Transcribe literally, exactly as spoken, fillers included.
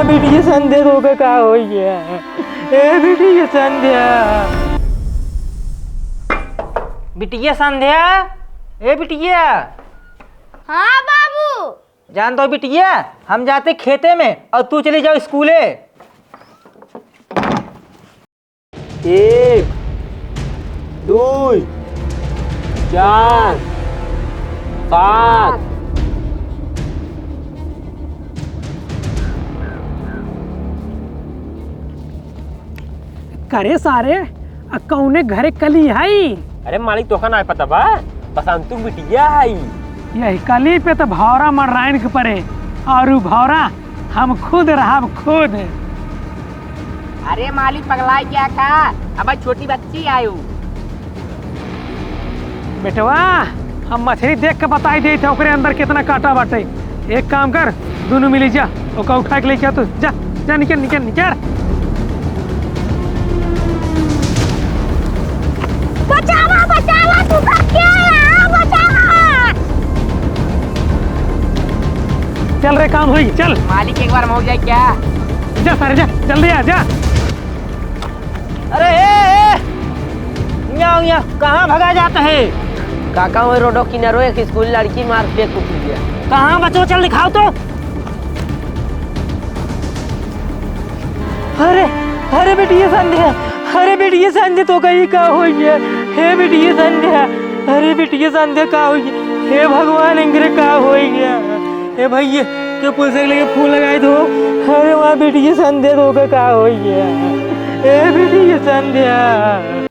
बिटिया संध्या, तोका का होइ गया? ए बिटिया संध्या। बिटिया संध्या, ए बिटिया। हाँ बाबू। जान दो बिटिया, हम जाते खेते में और तू चली जाओ स्कूले। एक, दुई, चार, सात। करे सारे, आ कौने घरे कली हई? अरे मालिक, तोका नाहीं पता बा? बसंतू बिटिया हई। यही कली पे तो भौरा मर्राइन के परे, और उ भौरा हम खुद रहब, खुद। अरे मालिक, पगलाइ गया का? अब छोटी बच्ची आयु। बेटवा, हम मछरी देख के बताई देइत है ओकरे अंदर केतना काँटा बाटे। एक काम कर, दुनू मिली जा, ओका उठाइ के लेके आ तू। जा, जा, निकर, निकर, निकर। बचावा, बचावा, तू सब के आ, बचावा। चल रे, काम होई, चल। मालिक, एक बार मौज जाए क्या? जा सारे, जा, जल्दी आ, जा। अरे, ए, ए! इहाँ, इहाँ, कहाँ भगा जात है? काका, वही रोडो किनारो एक स्कूल लड़की मार के कुछ गया। कहाँ बचो, चल दिखाओ तो। अरे, अरे बिटिया संध्या, अरे बिटिया संध्या, तोका ई का होइ गया? हे बिटिया संध्या, अरे बिटिया संध्या, का होइ गया? हे भगवान, इंगरे का होइ गया? ए भैया, के पुलिस के लेके फोन लगाई दो। अरे वाह बिटिया संध्या, तोका का होइ गया? ए बिटिया संध्या।